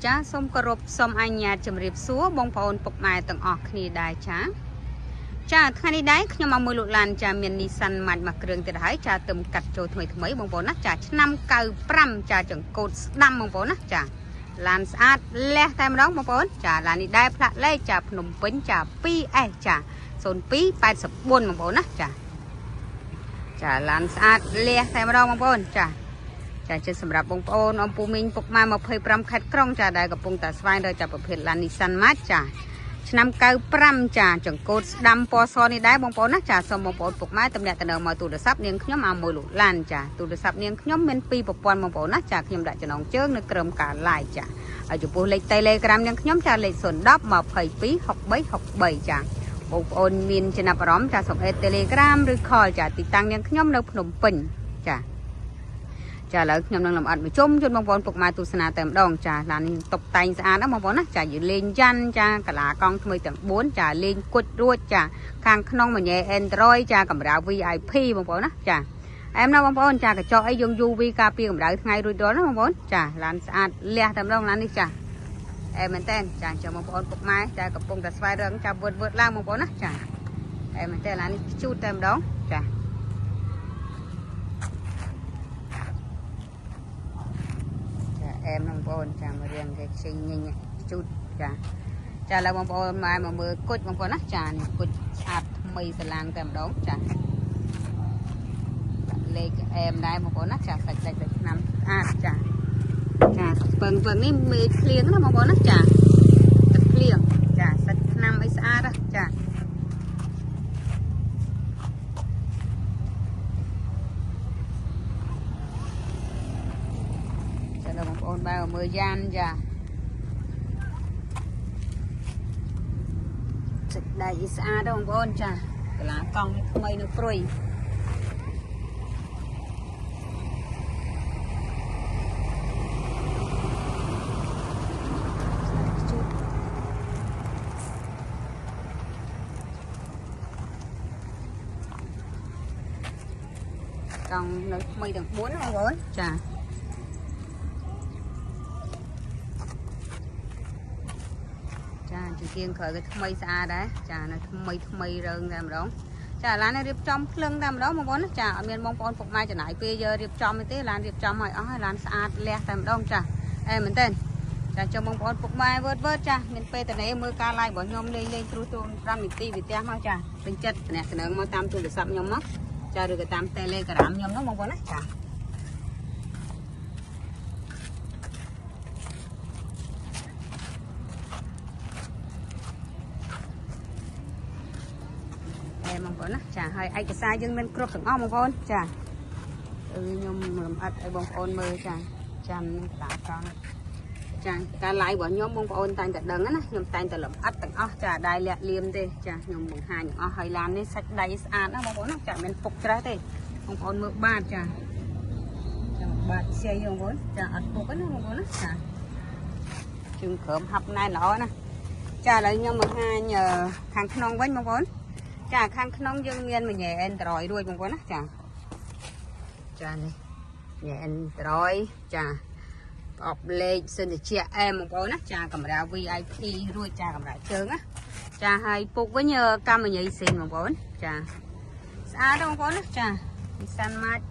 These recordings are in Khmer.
ចាសូមគោរពសូមអញ្ញាតជម្រាបសួរបងប្អូនពុកម៉ែទាំងអស់គ្នាដែរចាចាថ្ងៃនេះដែរខ្ញុំមកមួយលោកឡានចាមាន Nissan March មួយគ្រឿងទៀតហើយចាទឹមកាត់ចូលថ្មីថ្មីបងប្អូនណាចាឆ្នាំ95ចាចង្កូតស្ដាំបងប្អូនណាចាឡានស្អាតលះតែម្ដងបងប្អូនចាឡាននេះដែរផ្លាកលេខចាភ្នំពេញចា 2S ចា0284បងប្អូនណាចាចាឡានស្អាតលះតែម្ដងបងប្អូនចាចាជាសម្រាប់បងប្អូនអំពូមីងពុកម៉ែ25ខេត្តក្រុងចាដែលកំពុងតែស្វែងរកចាប្រភេទឡាន Nissan March ចាឆ្នាំ95ចាចង្កូតស្ដាំពណ៌សនេះដែរបងប្អូនណាចាសូមបងប្អូនពុកម៉ែតំណាក់តំណងមកទូរស័ព្ទនាងខ្ញុំឲ្យមួយលោកឡានចាទូរស័ព្ទនាងខ្ញុំមាន2ប្រព័ន្ធបងប្អូនណាចាខ្ញុំដាក់ចំណងជើងនៅក្រោមការ like ចាហើយចំពោះលេខ Telegram នាងខ្ញុំចាលេខ010 22 63 63ចាបងប្អូនមានចំណាប់អារម្មណ៍ចាសូមអេ Telegram ឬ call ចាទីតាំងនាងខ្ញុំនៅភ្នំពេញចាចាឥឡូវខ្ញុំនឹងលំអិតមួយជុំជូនបងប្អូនពុកម៉ែទស្សនាតែម្ដងចាឡាននេះតុបតែងស្អាតណាបងប្អូនណាចាយើងលេងយ៉ាន់ចាកាឡាកង់ថ្មីទាំង4ចាលេងគុជរួចចាខាងក្នុងមញ៉ែ Android ចាកម្រាល VIP បងប្អូនណាចាអែមណាបងប្អូនចាកញ្ចក់អីយើង UV ការពារកម្ដៅថ្ងៃរួចរាល់ណាបងប្អូនចាឡានស្អាតលះតែម្ដងឡាននេះចាអែមមែនតើចាចាំបងប្អូនពុកម៉ែចាកំពុងតែស្វែងរកចាវឺតវឺតឡើងបងប្អូនណាចាអែមមែនតើឡាននេះជូតតែម្ដងចាអែមបងប្អូនចាំរៀងគេខ្ជិញញញជូតចាចាឥឡូវបងប្អូនម៉ែមកមើលគុជបងប្អូនណាចានេះគុជស្អាតថ្មីស្រឡាងតែម្ដងចាលេខអែមដែរបងប្អូនណាចាសាច់ដាច់ដល់ឆ្នាំស្អាតចាចាពឹងពឹងនេះមេឃភ្លៀងណាបងប្អូនណាចាទឹកភ្លៀងចាសាច់ឆ្នាំអីស្អាតចាបងប្អូនបើមើលយ៉ានចាទឹកដែកស្អាតបងប្អូនចាកាឡាកង់ថ្មីនៅព្រុយកង់នៅថ្មីទាំង4បងប្អូនចាចាជាគៀងក្រោយក៏ថ្មីស្អាតដែរចានៅថ្មីថ្មីរើងតែម្ដងចាឡាននេះរៀបចំភ្លឹងតែម្ដងបងប្អូនចាអត់មានបងប្អូនពុកម៉ែចំណាយពេលយករៀបចំទេឡានរៀបចំឲ្យអស់ហើយឡានស្អាតលះតែម្ដងចាអេមែនទេចាចុះបងប្អូនពុកម៉ែវើតវើតចាមានពេលតនេមើលការ live របស់ខ្ញុំលេងលេងត្រួសត្រា5នាទីវិទះមកចាពេញចិត្តតំណែងមកតាមទូរស័ព្ទខ្ញុំមកចាឬក៏តាម Telegram ខ្ញុំនោះបងប្អូនណាចាបងប្អូនណាចាហើយឯកសារយើងមានគ្រប់ទាំងអស់បងប្អូនចាខ្ញុំលំអិតឲ្យបងប្អូនមើលចាចាំនឹងកដាកង់ចាការ live របស់ខ្ញុំបងប្អូនតែងតែដឹងណាខ្ញុំតែងតែលំអិតទាំងអស់ចាដៃលាក់លៀមទេចាខ្ញុំបង្ហាញទាំងអស់ហើយឡាននេះសាច់ដៃស្អាតណាបងប្អូនណាចាមានពុកច្រេះទេបងប្អូនមើលបាតចាចាបាតខ្ចីបងប្អូនចាអត់ពុកទេណាបងប្អូនណាចាជើងក្រោមហាប់ណែនល្អណាចាឥឡូវខ្ញុំបង្ហាញខាងក្នុងវិញបងប្អូនចាខាងក្នុងយើងមានមញ៉ែ Android រួចបងប្អូនណាចាចានេះញ៉ែ Android ចាប្រអប់លេខសិនជាអែមបងប្អូនណាចាកម្រាល VIP រួចចាកម្រាលជើងណាចាហើយពុកវិញកម្មញ៉ៃស៊ីនបងប្អូនចាស្អាតបងប្អូនណាចា Nissan March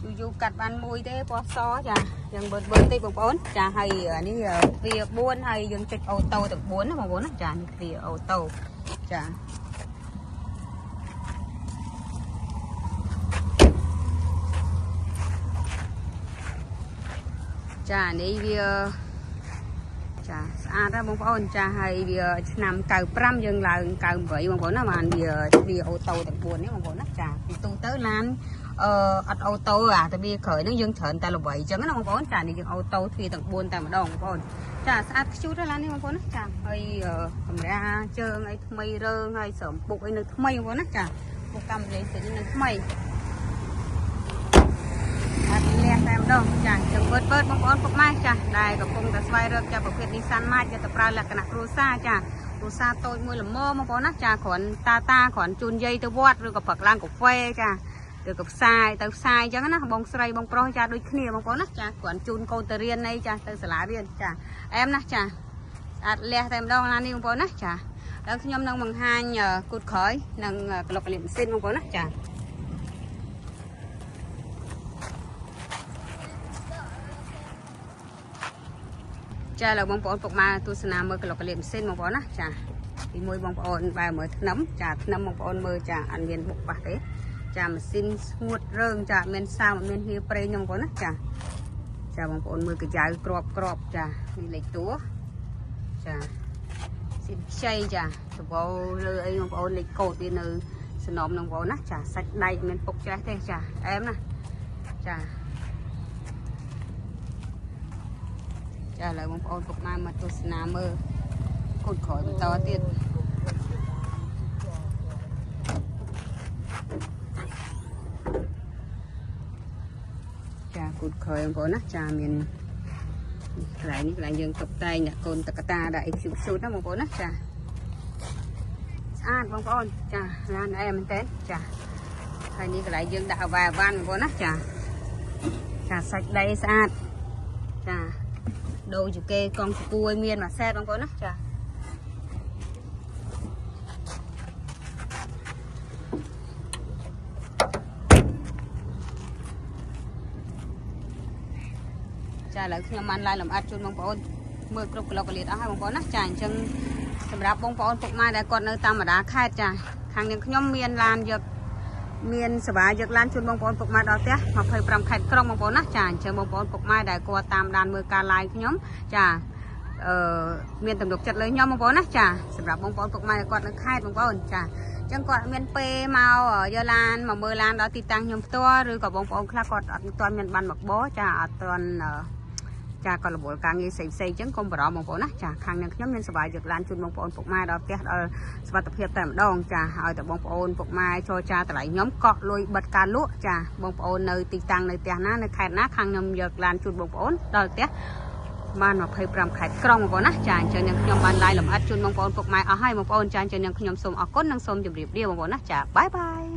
យូរយូរកាត់បានមួយទេពណ៌សចាយ៉ាងបឺតបឺតតិចបងប្អូនចាហើយនេះទ្វារ4ហើយយើងចុចអូតូទាំង4ណាបងប្អូនណាចានេះទ្វារអូតូចាចានេះវាចាស្អាតណាស់បងប្អូនចាហើយវាឆ្នាំ95យើងឡើង98បងប្អូនណាបានវាវាអូតូទាំង4នេះបងប្អូនណាចាពីទូទៅឡានអត់អូតូអាតែវាក្រោយហ្នឹងយើងច្រើនតែល្បីអញ្ចឹងណាបងប្អូនចានេះយើងអូតូទ្វារទាំង4តែម្ដងបងប្អូនចាស្អាតខ្ជូតឡាននេះបងប្អូនណាចាហើយកម្រាជើងអីថ្មីរើងហើយស្រោមពុកអីនៅថ្មីបងប្អូនណាចាពុកកម្មលេងសិននៅថ្មីអត់លះតែម្ដងចាចឹងវើតវើតបងប្អូនពុកម៉ែចាដែលកំពុងតែស្វែងរកចាប្រភេទ Nissan March យកទៅប្រើលក្ខណៈគ្រួសារចាគ្រួសារតូចមួយល្មមបងប្អូនណាចាគ្រាន់តាតាគ្រាន់ជូនយាយទៅវត្តឬក៏ផឹកឡើងកាហ្វេចា ឬក៏ផ្សាយទៅផ្សាយអញ្ចឹងណាបងស្រីបងប្រុសចាដូចគ្នាបងប្អូនណាចាគ្រាន់ជូនកូនទៅរៀនអីចាទៅសាលារៀនចាអែមណាចាស្អាតលះតែម្ដងឡាននេះបងប្អូនណាចាដល់ខ្ញុំនឹងបង្ហាញគូតក្រោយនិងក្លុកលៀបម៉ាស៊ីនបងប្អូនណាចាចាឥឡូវបងប្អូនពុកម៉ែទស្សនាមើលក្លុកលៀបម៉ាស៊ីនបងប្អូនណាចាទីមួយបងប្អូនបែរមើលធ្នឹមចាធ្នឹមបងប្អូនមើលចាអត់មានបុកប៉ះទេចាម៉ាស៊ីនស្ងួតរើងចាមានសើមមានហៀប្រេងបងប្អូនណាចាចាបងប្អូនមើលកាយ៉ៅក្របក្របចានេះលេខតួចាស៊ីនខ្ចីចាសវោលើអីបងប្អូនលេខកូដវានៅសំណុំបងប្អូនណាចាសាច់ដែកមានពុកច្រេះទេចាអែមណាចាចាឥឡូវបងប្អូនពុកម៉ែមកទស្សនាមើលកូនក្រោយបន្តទៀតចាគូតក្រោយបងប្អូនណាចាមានកន្លែងនេះកន្លែងយើងតុបតែងដាក់កូនតកតាដាក់អីខ្ជូតខ្ជូតណាបងប្អូនណាចាស្អាតបងប្អូនចាឡានអែមែនតើចាហើយនេះកន្លែងយើងដាក់អវ៉ែវ៉ាន់បងប្អូនណាចាចាសាច់ដីស្អាតចាដូរជាគេកង់ស្ពួយមានមួយសែតបងប្អូនណាចាចាឥឡូវខ្ញុំបានឡាយលម្អិតជូនបងប្អូនមើលគ្រប់ក្លុកកលៀតអស់ហើយបងប្អូនណាចាអញ្ចឹងសម្រាប់បងប្អូនពុកម៉ែដែលគាត់នៅតាមបណ្ដាខេត្តចាខាងនាងខ្ញុំមានឡានយកមានសេវាយកឡានជូនបងប្អូនពុកម៉ែដល់ផ្ទះ25ខេត្តក្រុងបងប្អូនណាចាអញ្ចឹងបងប្អូនពុកម៉ែដែលគាត់តាមដានមើលការ live ខ្ញុំចាមានទំនុកចិត្តលើខ្ញុំបងប្អូនណាចាសម្រាប់បងប្អូនពុកម៉ែដែលគាត់នៅខេត្តបងប្អូនចាអញ្ចឹងគាត់មានពេលមកយកឡានមកមើលឡានដល់ទីតាំងខ្ញុំផ្ទាល់ឬក៏បងប្អូនខ្លះគាត់អត់ទាន់មានបានមកបចាអត់ទាន់ចាក៏រវល់ការងារផ្សេងផ្សេងអញ្ចឹងកុំបារម្ភបងប្អូនណាចាខាងនាងខ្ញុំមានសេវាយកឡានជូនបងប្អូនពុកម៉ែដល់ផ្ទះដល់សុវត្ថិភាពតែម្ដងចាឲ្យតែបងប្អូនពុកម៉ែចរចាតម្លៃខ្ញុំកក់លុយបិទការលក់ចាបងប្អូននៅទីតាំងនៅផ្ទះណានៅខេត្តណាខាងខ្ញុំយកឡានជូនបងប្អូនដល់ផ្ទះបាន25ខេត្តក្រុងបងប្អូនណាចាអញ្ចឹងនាងខ្ញុំបានឡាយលម្អិតជូនបងប្អូនពុកម៉ែអស់ហើយបងប្អូនចាអញ្ចឹងនាងខ្ញុំសូមអរគុណនិងសូមជម្រាបលាបងប្អូនណាចាបាយបាយ